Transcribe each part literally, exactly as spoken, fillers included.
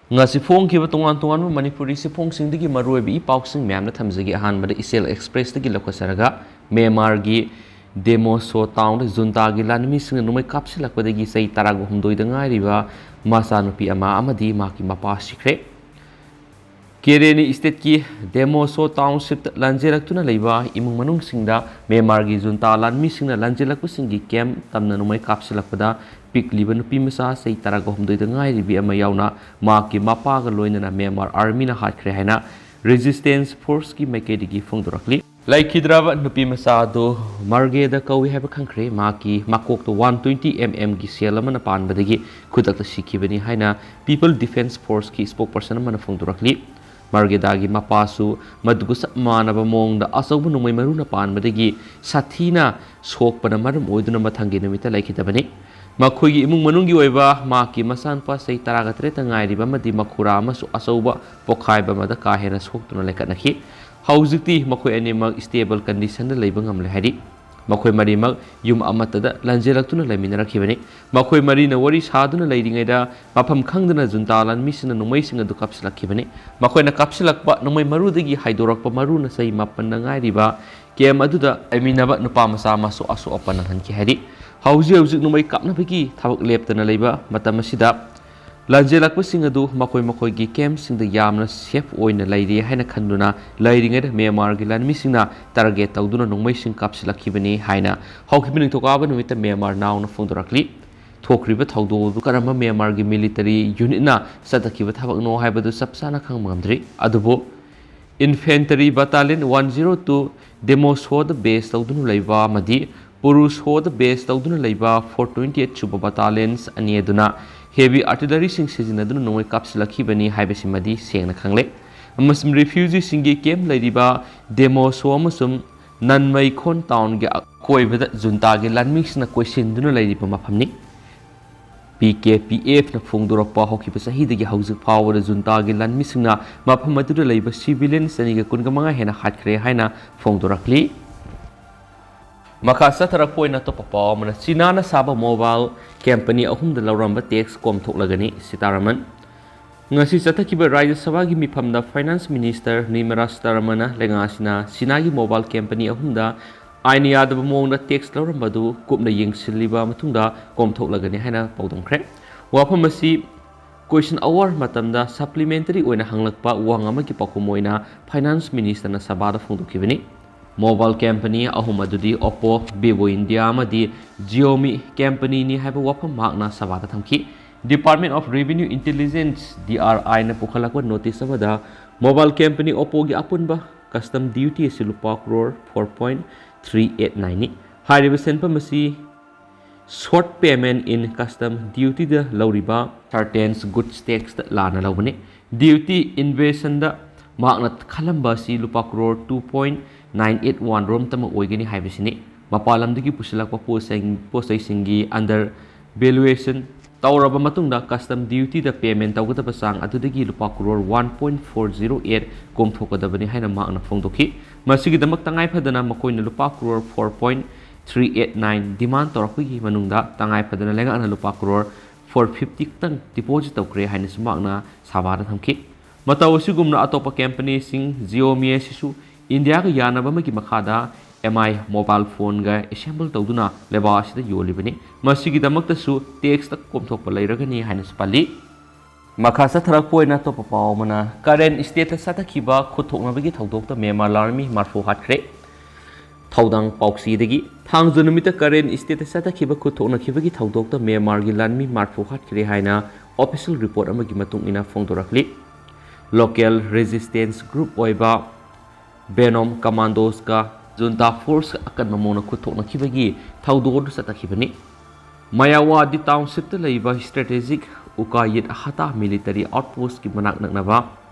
ꯉꯁꯤ ꯐꯣꯡꯈꯤꯕ ꯇꯣꯉꯥꯟ ꯇꯣꯉꯥꯟꯕ ꯃꯅꯤꯄꯨꯔꯤ ꯆꯦꯐꯣꯡꯁꯤꯡꯗꯒꯤ ꯃꯔꯨꯑꯣꯏꯕ ꯏ ꯄꯥꯎꯁꯤꯡ ꯃꯌꯥꯝꯅ ꯊꯝꯖꯒꯦ꯫ ꯑꯍꯥꯟꯕꯗ ꯏꯆꯦꯜ ꯑꯦꯛꯁꯄ꯭ꯔꯦꯁꯇꯒꯤ ꯂꯧꯈꯠꯆꯔꯒ, ꯃ꯭ꯌꯥꯟꯃꯥꯔꯒꯤ ꯗꯦꯃꯣꯁꯣ ꯇꯥꯎꯟꯗ ꯖꯨꯟꯇꯥꯒꯤ ꯂꯥꯟꯃꯤꯁꯤꯡꯅ ꯅꯣꯡꯃꯩ ꯀꯥꯞꯁꯤꯜꯂꯛꯄꯗꯒꯤ ꯆꯍꯤ ꯇꯔꯥꯒ ꯍꯨꯝꯗꯣꯏꯗ ꯉꯥꯏꯔꯤꯕ ꯃꯆꯥꯅꯨꯄꯤ ꯑꯃ ꯑꯃꯗꯤ ꯃꯍꯥꯛꯀꯤ ꯃꯄꯥ ꯁꯤꯈ꯭ꯔꯦ꯫ ꯀꯦꯔꯦꯅꯤ ꯏꯁꯇꯦꯠꯀꯤ ꯗꯦꯃꯣꯁꯣ ꯇꯥꯎꯟꯁꯤꯞꯇ ꯂꯥꯟꯖꯦꯜꯂꯛꯇꯨꯅ ꯂꯩꯕ ꯏꯃꯨꯡ ꯃꯅꯨꯡꯁꯤꯡꯗ ꯃ꯭ꯌꯥꯟꯃꯥꯔꯒꯤ ꯖꯨꯟꯇꯥ ꯂꯥꯟꯃꯤꯁꯤꯡꯅ ꯂꯥꯟꯖꯦꯜꯂꯛꯄꯁꯤꯡꯒꯤ ꯀꯦꯝꯞ ꯇꯝꯅ ꯅꯣꯡꯃꯩ ꯀꯥꯞꯁꯤꯜꯂꯛꯄꯗ ꯄꯤꯛꯂꯤꯕ ꯅꯨꯄꯤ ꯃꯆꯥ ꯆꯍꯤ ꯇꯔꯥꯒ ꯍꯨꯝꯗꯣꯏꯗ ꯉꯥꯏꯔꯤꯕꯤ ꯑꯃ ꯌꯥꯎꯅ ꯃꯍꯥꯛꯀꯤ ꯃꯄꯥꯒ ꯂꯣꯏꯅꯅ ꯃ꯭ꯌꯥꯟꯃꯥꯔ ꯑꯥꯔꯃꯤꯅ ꯍꯥꯠꯈ꯭ꯔꯦ ꯍꯥꯏꯅ ꯔꯦꯖꯤꯁꯇꯦꯟꯁ ꯐꯣꯔꯁꯀꯤ ꯃꯥꯏꯀꯩꯗꯒꯤ ꯐꯣꯡꯗꯣꯔꯛꯂꯤ꯫ ꯂꯩꯈꯤꯗ꯭ꯔꯕ ꯅꯨꯄꯤ ꯃꯆꯥ ꯑꯗꯨ ꯃꯥꯔꯒꯦꯗ ꯀꯧꯏ ꯍꯥꯏꯕ ꯈꯪꯈ꯭ꯔꯦ꯫ ꯃꯍꯥꯛꯀꯤ ꯃꯀꯣꯛꯇ ꯋꯥꯟ ꯇ꯭ꯋꯦꯟꯇꯤ ꯑꯦꯝ ꯑꯦꯝꯒꯤ ꯁꯦꯜ ꯑꯃꯅ ꯄꯥꯟꯕꯗꯒꯤ ꯈꯨꯗꯛꯇ ꯁꯤꯈꯤꯕꯅꯤ ꯍꯥꯏꯅ ꯄꯤꯄꯜ ꯗꯤꯐꯦꯟꯁ ꯐꯣꯔꯁꯀꯤ ꯁ꯭ꯄꯣꯛꯄꯔꯁꯟ ꯑꯃꯅ ꯐꯣꯡꯗꯣꯔꯛꯂꯤ꯫ ꯃꯥꯔꯒꯦꯗꯥꯒꯤ ꯃꯄꯥꯁꯨ ꯃꯗꯨꯒ ꯆꯞ ꯃꯥꯟꯅꯕ ꯃꯑꯣꯡꯗ ꯑꯆꯧꯕ ꯅꯣꯡꯃꯩ ꯃꯔꯨꯅ ꯄꯥꯟꯕꯗꯒꯤ ꯁꯥꯊꯤꯅ ꯁꯣꯛꯄꯅ ꯃꯔꯝ ꯑꯣꯏꯗꯨꯅ ꯃꯊꯪꯒꯤ ꯅꯨꯃꯤꯠꯇ ꯂꯩꯈꯤꯗꯕꯅꯤ꯫ ꯃꯈꯣꯏꯒꯤ ꯏꯃꯨꯡ ꯃꯅꯨꯡꯒꯤ ꯑꯣꯏꯕ ꯃꯍꯥꯛꯀꯤ ꯃꯆꯥꯅꯨꯄꯥ ꯆꯍꯤ ꯇꯔꯥꯒ ꯇꯔꯦꯠꯇ ꯉꯥꯏꯔꯤꯕ ꯑꯃꯗꯤ ꯃꯈꯨꯔꯥ ꯑꯃꯁꯨ ꯑꯆꯧꯕ ꯄꯣꯈꯥꯏꯕ ꯑꯃꯗ ꯀꯥ ꯍꯦꯟꯅ ꯁꯣꯛꯇꯨꯅ ꯂꯩꯈꯠꯅꯈꯤ꯫ ꯍꯧꯖꯤꯛꯇꯤ ꯃꯈꯣꯏ ꯑꯅꯤꯃꯛ ꯁ꯭ꯇꯦꯕꯜ ꯀꯟꯗꯤꯁꯟꯗ ꯂꯩꯕ ꯉꯝꯂꯦ ꯍꯥꯏꯔꯤ꯫ ꯃꯈꯣꯏ ꯃꯔꯤꯃꯛ ꯌꯨꯝ ꯑꯃꯠꯇꯗ ꯂꯥꯟꯖꯦꯜꯂꯛꯇꯨꯅ ꯂꯩꯃꯤꯟꯅꯔꯛꯈꯤꯕꯅꯤ꯫ ꯃꯈꯣꯏ ꯃꯔꯤꯅ ꯋꯥꯔꯤ ꯁꯥꯗꯨꯅ ꯂꯩꯔꯤꯉꯩꯗ ꯃꯐꯝ ꯈꯪꯗꯅ ꯖꯨꯟꯇꯥ ꯂꯥꯟꯃꯤꯁꯤꯡꯅ ꯅꯣꯡꯃꯩꯁꯤꯡ ꯑꯗꯨ ꯀꯥꯞꯁꯤꯜꯂꯛꯈꯤꯕꯅꯤ꯫ ꯃꯈꯣꯏꯅ ꯀꯥꯞꯁꯤꯜꯂꯛꯄ ꯅꯣꯡꯃꯩ ꯃꯔꯨꯗꯒꯤ ꯍꯥꯏꯗꯣꯔꯛꯄ ꯃꯔꯨꯅ ꯆꯍꯤ ꯃꯥꯄꯟꯗ ꯉꯥꯏꯔꯤꯕ ꯀꯦꯝ ꯑꯗꯨꯗ ꯂꯩꯃꯤꯟꯅꯕ ꯅꯨꯄꯥ ꯃꯆꯥ ꯑꯃꯁꯨ ꯑꯁꯣꯛ ꯑꯄꯟ ꯅꯪꯍꯟꯈꯤ ꯍꯥꯏꯔꯤ꯫ ꯍꯧꯖꯤꯛ ꯍꯧꯖꯤꯛ ꯅꯣꯡꯃꯩ ꯀꯥꯞꯅꯕꯒꯤ ꯊꯕꯛ ꯂꯦꯞꯇꯅ ꯂꯩꯕ ꯃꯇꯝ ꯑꯁꯤꯗ ꯂꯥꯟꯖꯦꯜꯂꯛꯄꯁꯤꯡ ꯑꯗꯨ ꯃꯈꯣꯏ ꯃꯈꯣꯏꯒꯤ ꯀꯦꯝꯞꯁꯤꯡꯗ ꯌꯥꯝꯅ ꯁꯦꯐ ꯑꯣꯏꯅ ꯂꯩꯔꯤ ꯍꯥꯏꯅ ꯈꯟꯗꯨꯅ ꯂꯩꯔꯤꯉꯩꯗ ꯃ꯭ꯌꯥꯟꯃꯥꯔꯒꯤ ꯂꯥꯟꯃꯤꯁꯤꯡꯅ ꯇꯥꯔꯒꯦꯠ ꯇꯧꯗꯨꯅ ꯅꯣꯡꯃꯩꯁꯤꯡ ꯀꯥꯞꯁꯤꯜꯂꯛꯈꯤꯕꯅꯤ ꯍꯥꯏꯅ ꯍꯧꯈꯤꯕ ꯅꯤꯡꯊꯧꯀꯥꯕ ꯅꯨꯃꯤꯠꯇ ꯃ꯭ꯌꯥꯟꯃꯥꯔ ꯅꯥꯎꯅ ꯐꯣꯡꯗꯣꯔꯛꯂꯤ꯫ ꯊꯣꯛꯈ꯭ꯔꯤꯕ ꯊꯧꯗꯣꯛ ꯑꯗꯨ ꯀꯔꯝꯕ ꯃ꯭ꯌꯥꯟꯃꯥꯔꯒꯤ ꯃꯤꯂꯤꯇꯔꯤ ꯌꯨꯅꯤꯠꯅ ꯆꯠꯊꯈꯤꯕ ꯊꯕꯛꯅꯣ ꯍꯥꯏꯕꯗꯨ ꯆꯞ ꯆꯥꯅ ꯈꯪꯕ ꯉꯝꯗ꯭ꯔꯤ꯫ ꯑꯗꯨꯕꯨ Infantry Battalion one zero two ꯗꯦꯃꯣꯁꯣꯗ ꯕꯦꯁ ꯇꯧꯗꯨꯅ ꯂꯩꯕ ꯑꯃꯗꯤ ꯄꯨꯔꯨꯁꯣꯗ ꯕꯦꯁ ꯇꯧꯗꯨꯅ ꯂꯩꯕ four twenty eight ꯁꯨꯕ ꯕꯇꯥꯂꯤꯌꯟꯁ ꯑꯅꯤ ꯑꯗꯨꯅ ꯍꯦꯚꯤ ꯑꯥꯔꯇꯤꯂꯔꯤꯁꯤꯡ ꯁꯤꯖꯤꯟꯅꯗꯨꯅ ꯅꯣꯡꯃꯩ ꯀꯥꯞꯁꯤꯜꯂꯛꯈꯤꯕꯅꯤ ꯍꯥꯏꯕꯁꯤꯃꯗꯤ ꯁꯦꯡꯅ ꯈꯪꯂꯦ꯫ ꯑꯃꯁꯨꯡ ꯔꯤꯐ꯭ꯌꯨꯖꯤꯁꯤꯡꯒꯤ ꯀꯦꯝꯞ ꯂꯩꯔꯤꯕ ꯗꯦꯃꯣꯁꯣ ꯑꯃꯁꯨꯡ ꯅꯟꯃꯩꯈꯣꯟ ꯇꯥꯎꯟꯒꯤ ꯑꯀꯣꯏꯕꯗ ꯖꯨꯟꯇꯥꯒꯤ ꯂꯥꯟꯃꯤꯁꯤꯡꯅ ꯀꯣꯏꯁꯤꯟꯗꯨꯅ ꯂꯩꯔꯤꯕ ꯃꯐꯝꯅꯤ꯫ ꯄꯤ ꯀꯦ ꯄꯤ ꯑꯦꯐꯅ ꯐꯣꯡꯗꯣꯔꯛꯄ ꯍꯧꯈꯤꯕ ꯆꯍꯤꯗꯒꯤ ꯍꯧꯖꯤꯛ ꯐꯥꯎꯕꯗ ꯖꯨꯟꯇꯥꯒꯤ ꯂꯥꯟꯃꯤꯁꯤꯡꯅ ꯃꯐꯝ ꯑꯗꯨꯗ ꯂꯩꯕ ꯁꯤꯚꯤꯂꯤꯌꯟꯁ ꯆꯅꯤꯒ ꯀꯨꯟꯒ ꯃꯉꯥ ꯍꯦꯟꯅ ꯍꯥꯠꯈ꯭ꯔꯦ ꯍꯥꯏꯅ ꯐꯣꯡꯗꯣꯔꯛꯂꯤ꯫ ꯃꯈꯥ ꯆꯠꯊꯔꯛꯄ ꯑꯣꯏꯅ ꯑꯇꯣꯞꯄ ꯄꯥꯎ ꯑꯃꯅ, ꯆꯤꯅꯥꯅ ꯁꯥꯕ ꯃꯣꯕꯥꯏꯜ ꯀꯝꯄꯅꯤ ꯑꯍꯨꯝꯗ ꯂꯧꯔꯝꯕ ꯇꯦꯛꯁ ꯀꯣꯝꯊꯣꯛꯂꯒꯅꯤ꯫ ꯁꯤꯇꯥꯔꯥꯃꯟ꯫ ꯉꯁꯤ ꯆꯠꯊꯈꯤꯕ ꯔꯥꯖ꯭ꯌ ꯁꯚꯥꯒꯤ ꯃꯤꯐꯝꯗ Finance Minister Nirmala Sitharaman ꯂꯩꯉꯥꯛ ꯑꯁꯤꯅ ꯆꯤꯅꯥꯒꯤ mobile company ꯑꯍꯨꯝꯗ ꯑꯥꯏꯟ ꯌꯥꯗꯕ ꯃꯑꯣꯡꯗ tax ꯂꯧꯔꯝꯕꯗꯨ ꯀꯨꯞꯅ ꯌꯦꯡꯁꯤꯜꯂꯤꯕ ꯃꯇꯨꯡꯗ ꯀꯣꯝꯊꯣꯛꯂꯒꯅꯤ ꯍꯥꯏꯅ ꯄꯥꯎꯗꯝꯈ꯭ꯔꯦ꯫ ꯋꯥꯐꯝ ꯑꯁꯤ question hour ꯃꯇꯝꯗ supplementary ꯑꯣꯏꯅ ꯍꯪꯂꯛꯄ ꯋꯥꯍꯪ ꯑꯃꯒꯤ ꯄꯥꯎꯈꯨꯝ ꯑꯣꯏꯅ Finance Ministerꯅ ꯁꯚꯥꯗ ꯐꯣꯡꯗꯣꯛꯈꯤꯕꯅꯤ꯫ Mobile company ꯑꯍꯨꯝ ꯑꯗꯨꯗꯤ Oppo, Vivo India ꯑꯃꯗꯤ Xiaomi companyꯅꯤ ꯍꯥꯏꯕ ꯋꯥꯐꯝ ꯃꯍꯥꯛꯅ ꯁꯚꯥꯗ ꯊꯝꯈꯤ꯫ Department of Revenue Intelligence, DRIꯅ ꯄꯨꯈꯠꯂꯛꯄ notice ꯑꯃꯗ mobile company Oppoꯒꯤ ꯑꯄꯨꯟꯕ custom duty ꯑꯁꯤ ꯂꯨꯄꯥ crore four point three eight nineꯅꯤ꯫ ꯍꯥꯏꯔꯤꯕ ꯁꯦꯟꯐꯝ ꯑꯁꯤ short payment in custom dutyꯗ ꯂꯧꯔꯤꯕ certain goods taxꯇ ꯂꯥꯟꯅ ꯂꯧꯕꯅꯤ꯫ Duty evasionꯗ ꯃꯍꯥꯛꯅ ꯈꯜꯂꯝꯕ ꯑꯁꯤ ꯂꯨꯄꯥ crore two point nine eight one ꯔꯣꯝꯇꯃꯛ ꯑꯣꯏꯒꯅꯤ ꯍꯥꯏꯕꯁꯤꯅꯤ꯫ ꯃꯄꯥꯟ ꯂꯝꯗꯒꯤ ꯄꯨꯁꯤꯜꯂꯛꯄ ꯄꯣꯠꯁꯤꯡ, ꯄꯣꯠꯆꯩꯁꯤꯡꯒꯤ under valuation ꯇꯧꯔꯕ ꯃꯇꯨꯡꯗ custom dutyꯗ payment ꯇꯧꯒꯗꯕ ꯆꯥꯡ ꯑꯗꯨꯗꯒꯤ ꯂꯨꯄꯥ crore one point four zero eight ꯀꯣꯝꯊꯣꯛꯀꯗꯕꯅꯤ ꯍꯥꯏꯅ ꯃꯍꯥꯛꯅ ꯐꯣꯡꯗꯣꯛꯈꯤ꯫ ꯃꯁꯤꯒꯤꯗꯃꯛ ꯇꯉꯥꯏ ꯐꯗꯅ ꯃꯈꯣꯏꯅ ꯂꯨꯄꯥ crore four point three eight nine demand ꯇꯧꯔꯛꯄꯒꯤ ꯃꯅꯨꯡꯗ ꯇꯉꯥꯏ ꯐꯗꯅ ꯂꯩꯉꯥꯛꯅ ꯂꯨꯄꯥ crore four fifty ꯈꯛꯇꯪ deposit ꯇꯧꯈ꯭ꯔꯦ ꯍꯥꯏꯅꯁꯨ ꯃꯍꯥꯛꯅ ꯁꯚꯥꯗ ꯊꯝꯈꯤ꯫ ꯃꯇꯧ ꯑꯁꯤꯒꯨꯝꯅ ꯑꯇꯣꯞꯄ companyꯁꯤꯡ Xiaomi ꯑꯁꯤꯁꯨ ꯏꯟꯗꯤꯌꯥꯒ ꯌꯥꯅꯕ ꯑꯃꯒꯤ ꯃꯈꯥꯗ MI mobile phoneꯒ assemble ꯇꯧꯗꯨꯅ ꯂꯩꯕꯥꯛ ꯑꯁꯤꯗ ꯌꯣꯜꯂꯤꯕꯅꯤ꯫ ꯃꯁꯤꯒꯤꯗꯃꯛꯇꯁꯨ taxꯇ ꯀꯣꯝꯊꯣꯛꯄ ꯂꯩꯔꯒꯅꯤ ꯍꯥꯏꯅꯁꯨ ꯄꯜꯂꯤ꯫ ꯃꯈꯥ ꯆꯠꯊꯔꯛꯄ ꯑꯣꯏꯅ ꯑꯇꯣꯞꯄ ꯄꯥꯎ ꯑꯃꯅ, Karen stateꯇ ꯆꯠꯊꯈꯤꯕ ꯈꯨꯠ ꯊꯣꯛꯅꯕꯒꯤ ꯊꯧꯗꯣꯛꯇ ꯃ꯭ꯌꯥꯟꯃꯥꯔ ꯂꯥꯟꯃꯤ ꯃꯔꯐꯨ ꯍꯥꯠꯈ꯭ꯔꯦ꯫ ꯊꯧꯗꯥꯡ ꯄꯥꯎꯆꯦꯗꯒꯤ, ꯊꯥꯡꯖ ꯅꯨꯃꯤꯠꯇ Karen stateꯇ ꯆꯠꯊꯈꯤꯕ ꯈꯨꯠ ꯊꯣꯛꯅꯈꯤꯕꯒꯤ ꯊꯧꯗꯣꯛꯇ ꯃ꯭ꯌꯥꯟꯃꯥꯔꯒꯤ ꯂꯥꯟꯃꯤ ꯃꯔꯐꯨ ꯍꯥꯠꯈ꯭ꯔꯦ ꯍꯥꯏꯅ official report ꯑꯃꯒꯤ ꯃꯇꯨꯡ ꯏꯟꯅ ꯐꯣꯡꯗꯣꯔꯛꯂꯤ꯫ Local resistance group ꯑꯣꯏꯕ Venom Commandosꯀ junta force ꯑꯀꯟꯕ ꯃꯑꯣꯡꯗ ꯈꯨꯠ ꯊꯣꯛꯅꯈꯤꯕꯒꯤ ꯊꯧꯗꯣꯛ ꯑꯗꯨ ꯆꯠꯊꯈꯤꯕꯅꯤ꯫ Myawaddy townshipꯇ ꯂꯩꯕ strategic Ukayit Hata military outpostꯀꯤ ꯃꯅꯥꯛ ꯅꯛꯅꯕ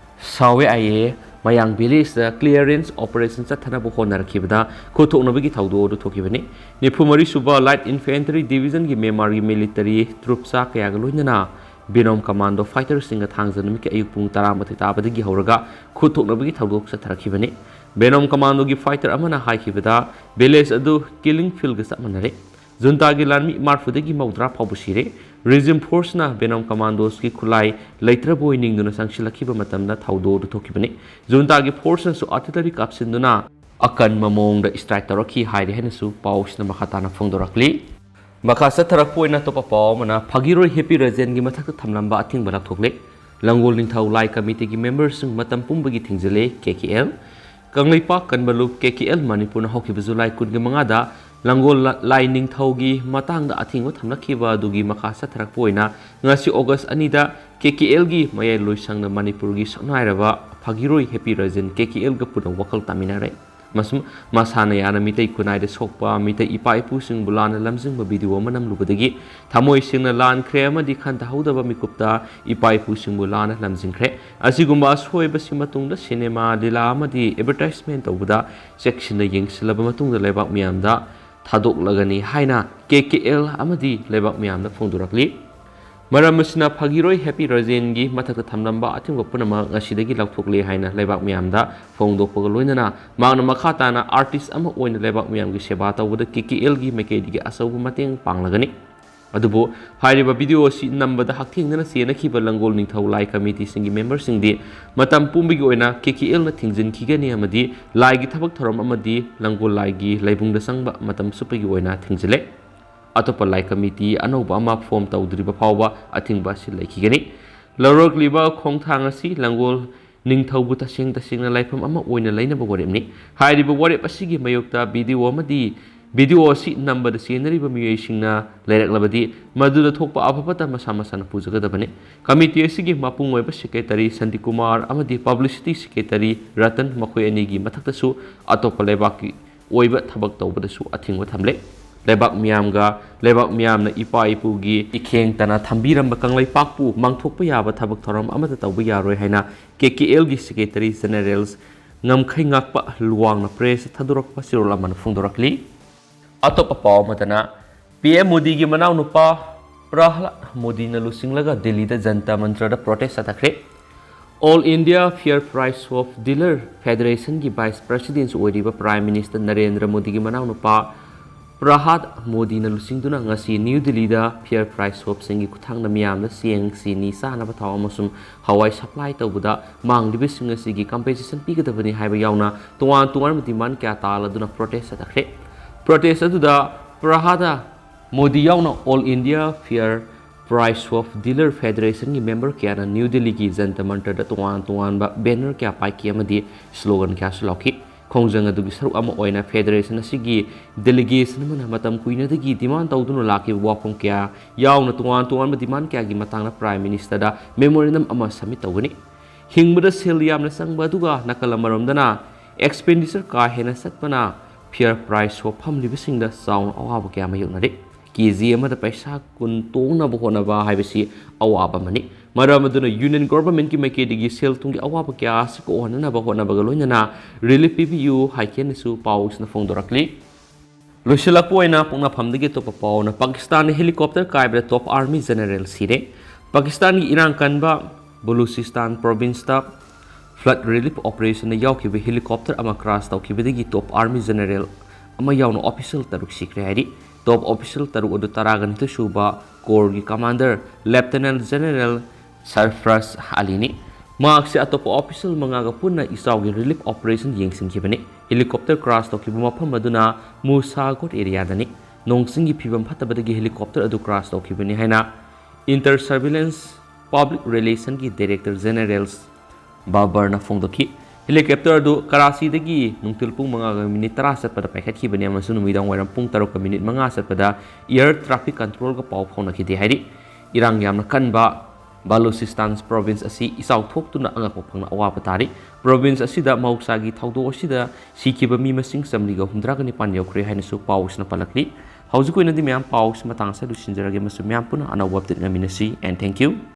Sawe Aye Mayang villageꯇ clearance operation ꯆꯠꯊꯅꯕ ꯍꯣꯠꯅꯔꯛꯈꯤꯕꯗ ꯈꯨꯠ ꯊꯣꯛꯅꯕꯒꯤ ꯊꯧꯗꯣꯛ ꯑꯗꯨ ꯊꯣꯛꯈꯤꯕꯅꯤ꯫ ꯅꯤꯐꯨ ꯃꯔꯤ ꯁꯨꯕ Light Infantry Divisionꯒꯤ ꯃ꯭ꯌꯥꯟꯃꯥꯔꯒꯤ military troop ꯆꯥ ꯀꯌꯥꯒ ꯂꯣꯏꯅꯅ Venom Commando fighterꯁꯤꯡꯒ ꯊꯥꯡꯖ ꯅꯨꯃꯤꯠꯀꯤ ꯑꯌꯨꯛ ꯄꯨꯡ ꯇꯔꯥꯃꯥꯊꯣꯏ ꯇꯥꯕꯗꯒꯤ ꯍꯧꯔꯒ ꯈꯨꯠ ꯊꯣꯛꯅꯕꯒꯤ ꯊꯧꯗꯣꯛ ꯆꯠꯊꯔꯛꯈꯤꯕꯅꯤ꯫ Venom Commandoꯒꯤ fighter ꯑꯃꯅ ꯍꯥꯏꯈꯤꯕꯗ, village ꯑꯗꯨ killing fieldꯒ ꯆꯞ ꯃꯥꯟꯅꯔꯦ꯫ Juntaꯒꯤ ꯂꯥꯟꯃꯤ ꯃꯔꯐꯨꯗꯒꯤ ꯃꯧꯗ꯭ꯔꯥ ꯐꯥꯎꯕ ꯁꯤꯔꯦ꯫ Regime forceꯅ Venom commandoski ꯈꯨꯠꯂꯥꯏ ꯂꯩꯇ꯭ꯔꯕꯣꯏ ꯅꯤꯡꯗꯨꯅ ꯆꯪꯁꯤꯜꯂꯛꯈꯤꯕ ꯃꯇꯝꯗ ꯊꯧꯗꯣꯛ ꯑꯗꯨ ꯊꯣꯛꯈꯤꯕꯅꯤ꯫ Juntaꯒꯤ forceꯅꯁꯨ artillery ꯀꯥꯞꯁꯤꯟꯗꯨꯅ ꯑꯀꯟꯕ ꯃꯑꯣꯡꯗ strike ꯇꯧꯔꯛꯈꯤ ꯍꯥꯏꯔꯤ ꯍꯥꯏꯅꯁꯨ ꯄꯥꯎꯁꯤꯅ ꯃꯈꯥ ꯇꯥꯅ ꯐꯣꯡꯗꯣꯔꯛꯂꯤ꯫ ꯃꯈꯥ ꯆꯠꯊꯔꯛꯄ ꯑꯣꯏꯅ ꯑꯇꯣꯞꯄ ꯄꯥꯎ ꯑꯃꯅ ꯐꯥꯒꯤꯔꯣꯏ ꯍꯦꯄꯤ ꯔꯖꯦꯟꯒꯤ ꯃꯊꯛꯇ ꯊꯝꯂꯝꯕ ꯑꯊꯤꯡꯕ ꯂꯧꯊꯣꯛꯂꯦ꯫ ꯂꯥꯡꯒꯣꯜ ꯅꯤꯡꯊꯧ ꯂꯥꯏ committeeꯒꯤ memberꯁꯤꯡ ꯃꯇꯝ ꯄꯨꯝꯕꯒꯤ ꯊꯤꯡꯖꯤꯜꯂꯦ, KKL꯫ ꯀꯪꯂꯩꯄꯥꯛ ꯀꯟꯕ ꯂꯨꯞ, KKL ꯃꯅꯤꯄꯨꯔꯅ ꯍꯧꯈꯤꯕ July ꯀꯨꯟꯒꯤ ꯃꯉꯥꯗ ꯂꯥꯡꯒꯣꯜ ꯂ-, ꯂꯥꯏ ꯅꯤꯡꯊꯧꯒꯤ ꯃꯇꯥꯡꯗ ꯑꯊꯤꯡꯕ ꯊꯝꯂꯛꯈꯤꯕ ꯑꯗꯨꯒꯤ ꯃꯈꯥ ꯆꯠꯊꯔꯛꯄ ꯑꯣꯏꯅ ꯉꯁꯤ August ꯑꯅꯤꯗ KKLꯒꯤ ꯃꯌꯥꯏ ꯂꯣꯏꯁꯪꯅ ꯃꯅꯤꯄꯨꯔꯒꯤ ꯁꯛꯅꯥꯏꯔꯕ ꯐꯥꯒꯤꯔꯣꯏ ꯍꯦꯄꯤ ꯔꯖꯦꯟ KKLꯒ ꯄꯨꯟꯅ ꯋꯥꯈꯜ ꯇꯥꯃꯤꯟꯅꯔꯦ꯫ ꯃꯁꯨꯝ ꯃꯁꯥꯅ ꯌꯥꯅ ꯃꯤꯇꯩ ꯈꯨꯟꯅꯥꯏꯗ ꯁꯣꯛꯄ, ꯃꯤꯇꯩ ꯏꯄꯥ ꯏꯄꯨꯁꯤꯡꯕꯨ ꯂꯥꯟꯅ ꯂꯝꯖꯤꯡꯕ video ꯑꯃ ꯅꯝꯂꯨꯕꯗꯒꯤ ꯊꯃꯣꯏ ꯁꯦꯡꯅ ꯂꯥꯟꯈ꯭ꯔꯦ ꯑꯃꯗꯤ ꯈꯟꯊꯍꯧꯗꯕ ꯃꯤꯀꯨꯞꯇ ꯏꯄꯥ ꯏꯄꯨꯁꯤꯡꯕꯨ ꯂꯥꯟꯅ ꯂꯝꯖꯤꯡꯈ꯭ꯔꯦ꯫ ꯑꯁꯤꯒꯨꯝꯕ ꯑꯁꯣꯏꯕꯁꯤ ꯃꯇꯨꯡꯗ cinema, ꯂꯤꯂꯥ ꯑꯃꯗꯤ advertisement ꯇꯧꯕꯗ ꯆꯦꯛꯁꯤꯟꯅ ꯌꯦꯡꯁꯤꯜꯂꯕ ꯃꯇꯨꯡꯗ ꯂꯩꯕꯥꯛ ꯃꯤꯌꯥꯝꯗ ꯊꯥꯗꯣꯛꯂꯒꯅꯤ ꯍꯥꯏꯅ KKL ꯑꯃꯗꯤ ꯂꯩꯕꯥꯛ ꯃꯤꯌꯥꯝꯗ ꯐꯣꯡꯗꯣꯔꯛꯂꯤ꯫ ꯃꯔꯝ ꯑꯁꯤꯅ ꯐꯥꯒꯤꯔꯣꯏ ꯍꯦꯄꯤ ꯔꯖꯦꯟꯒꯤ ꯃꯊꯛꯇ ꯊꯝꯂꯝꯕ ꯑꯊꯤꯡꯕ ꯄꯨꯝꯅꯃꯛ ꯉꯁꯤꯗꯒꯤ ꯂꯧꯊꯣꯛꯂꯦ ꯍꯥꯏꯅ ꯂꯩꯕꯥꯛ ꯃꯤꯌꯥꯝꯗ ꯐꯣꯡꯗꯣꯛꯄꯒ ꯂꯣꯏꯅꯅ ꯃꯍꯥꯛꯅ ꯃꯈꯥ ꯇꯥꯅ artist ꯑꯃ ꯑꯣꯏꯅ ꯂꯩꯕꯥꯛ ꯃꯤꯌꯥꯝꯒꯤ ꯁꯦꯕꯥ ꯇꯧꯕꯗ KKLꯒꯤ ꯃꯥꯏꯀꯩꯗꯒꯤ ꯑꯆꯧꯕ ꯃꯇꯦꯡ ꯄꯥꯡꯂꯒꯅꯤ꯫ ꯑꯗꯨꯕꯨ ꯍꯥꯏꯔꯤꯕ video ꯑꯁꯤ ꯅꯝꯕꯗ ꯍꯛꯊꯦꯡꯅꯅ ꯆꯦꯟꯅꯈꯤꯕ ꯂꯥꯡꯒꯣꯜ ꯅꯤꯡꯊꯧ ꯂꯥꯏ committeeꯁꯤꯡꯒꯤ memberꯁꯤꯡꯗꯤ ꯃꯇꯝ ꯄꯨꯝꯕꯒꯤ ꯑꯣꯏꯅ KKLꯅ ꯊꯤꯡꯖꯤꯟꯈꯤꯒꯅꯤ ꯑꯃꯗꯤ ꯂꯥꯏꯒꯤ ꯊꯕꯛ ꯊꯧꯔꯝ ꯑꯃꯗꯤ ꯂꯥꯡꯒꯣꯜ ꯂꯥꯏꯒꯤ ꯂꯥꯏꯕꯨꯡꯗ ꯆꯪꯕ ꯃꯇꯝ ꯆꯨꯞꯄꯒꯤ ꯑꯣꯏꯅ ꯊꯤꯡꯖꯤꯜꯂꯦ꯫ ꯑꯇꯣꯞꯄ ꯂꯥꯏ committee ꯑꯅꯧꯕ ꯑꯃ form ꯇꯧꯗ꯭ꯔꯤꯕ ꯐꯥꯎꯕ ꯑꯊꯤꯡꯕ ꯑꯁꯤ ꯂꯩꯈꯤꯒꯅꯤ꯫ ꯂꯧꯔꯛꯂꯤꯕ ꯈꯣꯡꯊꯥꯡ ꯑꯁꯤ ꯂꯥꯡꯒꯣꯜ ꯅꯤꯡꯊꯧꯕꯨ ꯇꯁꯦꯡ ꯇꯁꯦꯡꯅ ꯂꯥꯏꯐꯝ ꯑꯃ ꯑꯣꯏꯅ ꯂꯩꯅꯕ ꯋꯥꯔꯦꯞꯅꯤ꯫ ꯍꯥꯏꯔꯤꯕ ꯋꯥꯔꯦꯞ ꯑꯁꯤꯒꯤ ꯃꯥꯌꯣꯛꯇ video ꯑꯃꯗꯤ video ꯑꯁꯤ ꯅꯝꯕꯗ ꯆꯦꯟꯅꯔꯤꯕ ꯃꯤꯑꯣꯏꯁꯤꯡꯅ ꯂꯩꯔꯛꯂꯕꯗꯤ ꯃꯗꯨꯗ ꯊꯣꯛꯄ ꯑꯐ ꯐꯠꯇ ꯃꯁꯥ ꯃꯁꯥꯅ ꯄꯨꯖꯒꯗꯕꯅꯤ꯫ Committee ꯑꯁꯤꯒꯤ ꯃꯄꯨꯡ ꯑꯣꯏꯕ secretary ꯁꯥꯟꯇꯤꯀꯨꯃꯥꯔ ꯑꯃꯗꯤ publicity secretary ꯔꯇꯟ ꯃꯈꯣꯏ ꯑꯅꯤꯒꯤ ꯃꯊꯛꯇꯁꯨ ꯑꯇꯣꯞꯄ ꯂꯩꯕꯥꯛꯀꯤ ꯑꯣꯏꯕ ꯊꯕꯛ ꯇꯧꯕꯗꯁꯨ ꯑꯊꯤꯡꯕ ꯊꯝꯂꯦ꯫ ꯂꯩꯕꯥꯛ ꯃꯤꯌꯥꯝꯒ ꯂꯩꯕꯥꯛ ꯃꯤꯌꯥꯝꯅ ꯏꯄꯥ ꯏꯄꯨꯒꯤ ꯏꯈꯦꯡ ꯇꯅ ꯊꯝꯕꯤꯔꯝꯕ ꯀꯪꯂꯩꯄꯥꯛꯄꯨ ꯃꯥꯡꯊꯣꯛꯄ ꯌꯥꯕ ꯊꯕꯛ ꯊꯧꯔꯝ ꯑꯃꯠꯇ ꯇꯧꯕ ꯌꯥꯔꯣꯏ ꯍꯥꯏꯅ KKLꯒꯤ secretary general ꯉꯝꯈꯩꯉꯥꯛꯄ ꯂꯨꯋꯥꯡꯅ press ꯊꯥꯗꯣꯔꯛꯄ ꯆꯦꯔꯣꯜ ꯑꯃꯅ ꯐꯣꯡꯗꯣꯔꯛꯂꯤ꯫ ꯑꯇꯣꯞꯄ ꯄꯥꯎ ꯑꯃꯗꯅ PM ꯃꯣꯗꯤꯒꯤ ꯃꯅꯥꯎꯅꯨꯄꯥ ꯄ꯭ꯔꯍꯂꯥꯗ ꯃꯣꯗꯤꯅ ꯂꯨꯆꯤꯡꯂꯒ ꯗꯤꯜꯂꯤꯗ Jantar ꯃꯟꯇꯔꯗ protest ꯆꯠꯊꯈ꯭ꯔꯦ꯫ All India Fair Price Shop Dealer Federationꯒꯤ vice president ꯑꯣꯏꯔꯤꯕ Prime Minister ꯅꯔꯦꯟꯗ꯭ꯔ ꯃꯣꯗꯤꯒꯤ ꯃꯅꯥꯎꯅꯨꯄꯥ ꯄ꯭ꯔꯍꯥꯗ ꯃꯣꯗꯤꯅ ꯂꯨꯆꯤꯡꯗꯨꯅ ꯉꯁꯤ ꯅ꯭ꯌꯨ ꯗꯤꯜꯂꯤꯗ ꯐꯤꯌꯔ ꯄ꯭ꯔꯥꯏꯁ ꯁꯣꯞꯁꯤꯡꯒꯤ ꯈꯨꯠꯊꯥꯡꯗ ꯃꯤꯌꯥꯝꯗ ꯆꯦꯡ, ꯆꯤꯅꯤ, ꯆꯥꯅꯕ ꯊꯥꯎ ꯑꯃꯁꯨꯡ ꯍꯋꯥꯏ ꯁꯄ꯭ꯂꯥꯏ ꯇꯧꯕꯗ ꯃꯥꯡꯂꯤꯕꯁꯤꯡ ꯑꯁꯤꯒꯤ ꯀꯝꯄꯦꯟꯁꯦꯁꯟ ꯄꯤꯒꯗꯕꯅꯤ ꯍꯥꯏꯕ ꯌꯥꯎꯅ ꯇꯣꯉꯥꯟ ꯇꯣꯉꯥꯟꯕ ꯗꯤꯃꯥꯟ ꯀꯌꯥ ꯇꯥꯜꯂꯗꯨꯅ ꯄ꯭ꯔꯣꯇꯦꯁ ꯆꯠꯊꯈ꯭ꯔꯦ꯫ ꯄ꯭ꯔꯣꯇꯦꯁ ꯑꯗꯨꯗ ꯄ꯭ꯔꯍꯥꯗ ꯃꯣꯗꯤ ꯌꯥꯎꯅ all India fair price shop dealer ꯐꯦꯗꯔꯦꯁꯟꯒꯤ ꯃꯦꯝꯕꯔ ꯀꯌꯥꯅ ꯅ꯭ꯌꯨ ꯗꯤꯜꯂꯤꯒꯤ ꯖꯟꯇꯔ ꯃꯟꯇꯔꯗ ꯇꯣꯉꯥꯟ ꯇꯣꯉꯥꯟꯕ ꯕꯦꯅꯔ ꯀꯌꯥ ꯄꯥꯏꯈꯤ ꯑꯃꯗꯤ ꯁ꯭ꯂꯣꯒꯟ ꯀꯌꯥꯁꯨ ꯂꯥꯎꯈꯤ꯫ ꯈꯣꯡꯖꯪ ꯑꯗꯨꯒꯤ ꯁꯔꯨꯛ ꯑꯃ ꯑꯣꯏꯅ ꯐꯦꯗꯔꯦꯁꯟ ꯑꯁꯤꯒꯤ ꯗꯦꯂꯤꯒꯦꯁꯟ ꯑꯃꯅ ꯃꯇꯝ ꯀꯨꯏꯅꯗꯒꯤ ꯗꯤꯃꯥꯟ ꯇꯧꯗꯨꯅ ꯂꯥꯛꯈꯤꯕ ꯋꯥꯐꯝ ꯀꯌꯥ ꯌꯥꯎꯅ ꯇꯣꯉꯥꯟ ꯇꯣꯉꯥꯟꯕ ꯗꯤꯃꯥꯟ ꯀꯌꯥꯒꯤ ꯃꯇꯥꯡꯗ ꯄ꯭ꯔꯥꯏꯝ ꯃꯤꯅꯤꯁꯇꯔꯗ ꯃꯦꯃꯣꯔꯦꯟꯗꯝ ꯑꯃ ꯁꯕꯃꯤꯠ ꯇꯧꯒꯅꯤ꯫ ꯍꯤꯡꯕꯗ ꯁꯦꯜ ꯌꯥꯝꯅ ꯆꯪꯕ ꯑꯗꯨꯒ ꯅꯥꯀꯜ ꯑꯃꯔꯣꯝꯗꯅ ꯑꯦꯛꯁꯄꯦꯟꯗꯤꯆꯔ ꯀꯥ ꯍꯦꯟꯅ ꯆꯠꯄꯅ ꯐꯤꯌꯔ ꯄ꯭ꯔꯥꯏꯁ ꯁꯣꯞ ꯐꯝꯂꯤꯕꯁꯤꯡꯗ ꯆꯥꯎꯅ ꯑꯋꯥꯕ ꯀꯌꯥ ꯃꯥꯌꯣꯛꯅꯔꯤ꯫ ꯀꯦ ꯖꯤ ꯑꯃꯗ ꯄꯩꯁꯥ ꯀꯨꯟ ꯇꯣꯡꯅꯕ ꯍꯣꯠꯅꯕ ꯍꯥꯏꯕꯁꯤ ꯑꯋꯥꯕ ꯑꯃꯅꯤ꯫ ꯃꯔꯝ ꯑꯗꯨꯅ ꯌꯨꯅꯤꯌꯟ ꯒꯣꯚꯔꯟꯃꯦꯟꯠꯀꯤ ꯃꯥꯏꯀꯩꯗꯒꯤ ꯁꯦꯜ ꯊꯨꯝꯒꯤ ꯑꯋꯥꯕ ꯀꯌꯥ ꯑꯁꯤ ꯀꯣꯛꯍꯟꯅꯅꯕ ꯍꯣꯠꯅꯕꯒ ꯂꯣꯏꯅꯅ ꯔꯤꯂꯤꯐ ꯄꯤꯕꯤꯌꯨ ꯍꯥꯏꯈꯤꯅꯁꯨ ꯄꯥꯎꯁꯤꯅ ꯐꯣꯡꯗꯣꯔꯛꯂꯤ꯫ ꯂꯣꯏꯁꯤꯜꯂꯛꯄ ꯑꯣꯏꯅ ꯄꯣꯛꯅꯐꯝꯗꯒꯤ ꯑꯇꯣꯞꯄ ꯄꯥꯎꯅ ꯄꯥꯀꯤꯁꯇꯥꯟꯗ ꯍꯦꯂꯤꯀꯣꯞꯇꯔ ꯀꯥꯏꯕꯗ ꯇꯣꯞ ꯑꯥꯔꯃꯤ ꯖꯦꯅꯔꯦꯜ ꯁꯤꯔꯦ꯫ ꯄꯥꯀꯤꯁꯇꯥꯟꯒꯤ ꯏꯔꯥꯡ ꯀꯟꯕ ꯕꯂꯨꯆꯤꯁꯇꯥꯟ ꯄ꯭ꯔꯣꯚꯤꯟꯁꯇ ꯐ꯭ꯂꯗ ꯔꯤꯂꯤꯐ ꯑꯣꯄꯔꯦꯁꯟꯗ ꯌꯥꯎꯈꯤꯕ ꯍꯦꯂꯤꯀꯣꯞꯇꯔ ꯑꯃ ꯀ꯭ꯔꯥꯁ ꯇꯧꯈꯤꯕꯗꯒꯤ ꯇꯣꯞ ꯑꯥꯔꯃꯤ ꯖꯦꯅꯔꯦꯜ ꯑꯃ ꯌꯥꯎꯅ ꯑꯣꯐꯤꯁꯤꯌꯦꯜ ꯇꯔꯨꯛ ꯁꯤꯈ꯭ꯔꯦ ꯍꯥꯏꯔꯤ꯫ ꯇꯣꯞ ꯑꯣꯐꯤꯁꯤꯌꯦꯜ ꯇꯔꯨꯛ ꯑꯗꯨ ꯇꯔꯥꯒ ꯅꯤꯊꯣꯏ ꯁꯨꯕ ꯀꯣꯔꯒꯤ ꯀꯃꯥꯟꯗꯔ ꯂꯦꯐꯇꯤꯅꯦꯟ ꯖꯦꯅꯔꯦꯜ ꯁꯔꯐ꯭ꯔꯥꯖ ꯑꯂꯤꯅꯤ꯫ ꯃꯍꯥꯛꯁꯦ ꯑꯇꯣꯞꯄ ꯑꯣꯐꯤꯁꯤꯌꯦꯜ ꯃꯉꯥꯒ ꯄꯨꯟꯅ ꯏꯆꯥꯎꯒꯤ ꯔꯤꯂꯤꯐ ꯑꯣꯄꯔꯦꯁꯟ ꯌꯦꯡꯁꯤꯟꯈꯤꯕꯅꯤ꯫ ꯍꯦꯂꯤꯀꯣꯞꯇꯔ ꯀ꯭ꯔꯥꯁ ꯇꯧꯈꯤꯕ ꯃꯐꯝ ꯑꯗꯨꯅ ꯃꯨꯁꯥꯒꯣꯠ ꯑꯦꯔꯤꯌꯥꯗꯅꯤ꯫ ꯅꯣꯡ ꯆꯤꯡꯒꯤ ꯐꯤꯕꯝ ꯐꯠꯇꯕꯗꯒꯤ ꯍꯦꯂꯤꯀꯣꯞꯇꯔ ꯑꯗꯨ ꯀ꯭ꯔꯥꯁ ꯇꯧꯈꯤꯕꯅꯤ ꯍꯥꯏꯅ ꯏꯟꯇꯔ ꯁꯔꯚꯤꯂꯦꯟꯁ ꯄꯕ꯭ꯂꯤꯛ ꯔꯤꯂꯦꯁꯟꯒꯤ ꯗꯥꯏꯔꯦꯛꯇꯔ ꯖꯦꯅꯔꯦꯜ ꯕꯥꯕꯔꯅ ꯐꯣꯡꯗꯣꯛꯈꯤ꯫ ꯍꯦꯂꯤꯀꯣꯞꯇꯔ ꯑꯗꯨ ꯀꯔꯥꯆꯤꯗꯒꯤ ꯅꯨꯡꯊꯤꯜ ꯄꯨꯡ ꯃꯉꯥꯒ ꯃꯤꯅꯤꯠ ꯇꯔꯥ ꯆꯠꯄꯗ ꯄꯥꯏꯈꯠꯈꯤꯕꯅꯤ ꯑꯃꯁꯨꯡ ꯅꯨꯃꯤꯗꯥꯡ ꯋꯥꯏꯔꯝ ꯄꯨꯡ ꯇꯔꯨꯛꯀ ꯃꯤꯅꯤꯠ ꯃꯉꯥ ꯆꯠꯄꯗ ꯏꯌꯔ ꯇ꯭ꯔꯥꯐꯤꯛ ꯀꯟꯇ꯭ꯔꯣꯜꯒ ꯄꯥꯎ ꯐꯥꯎꯅꯈꯤꯗꯦ ꯍꯥꯏꯔꯤ꯫ ꯏꯔꯥꯡ ꯌꯥꯝꯅ ꯀꯟꯕ ꯕꯂꯨꯆꯤꯁꯇꯥꯟ ꯄ꯭ꯔꯣꯚꯤꯟꯁ ꯑꯁꯤ ꯏꯆꯥꯎ ꯊꯣꯛꯇꯨꯅ ꯑꯉꯛꯄ ꯐꯪꯅ ꯑꯋꯥꯕ ꯇꯥꯔꯤ꯫ ꯄ꯭ꯔꯣꯚꯤꯟꯁ ꯑꯁꯤꯗ ꯃꯍꯧꯁꯥꯒꯤ ꯊꯧꯗꯣꯛ ꯑꯁꯤꯗ ꯁꯤꯈꯤꯕ ꯃꯤ ꯃꯁꯤꯡ ꯆꯥꯃꯔꯤꯒ ꯍꯨꯝꯗ꯭ꯔꯥꯒ ꯅꯤꯄꯥꯟ ꯌꯧꯈ꯭ꯔꯦ ꯍꯥꯏꯅꯁꯨ ꯄꯥꯎ ꯑꯁꯤꯅ ꯄꯜꯂꯛꯂꯤ꯫ ꯍꯧꯖꯤꯛ ꯑꯣꯏꯅꯗꯤ ꯃꯌꯥꯝ ꯄꯥꯎ ꯑꯁꯤ ꯃꯇꯥꯡ ꯑꯁꯤꯗ ꯂꯣꯏꯁꯤꯟꯖꯔꯒꯦ ꯑꯃꯁꯨꯡ ꯃꯌꯥꯝ ꯄꯨꯟꯅ ꯑꯅꯧꯕ ꯑꯞꯗꯦꯠ ꯉꯥꯏꯃꯤꯟꯅꯁꯤ꯫ And thank you.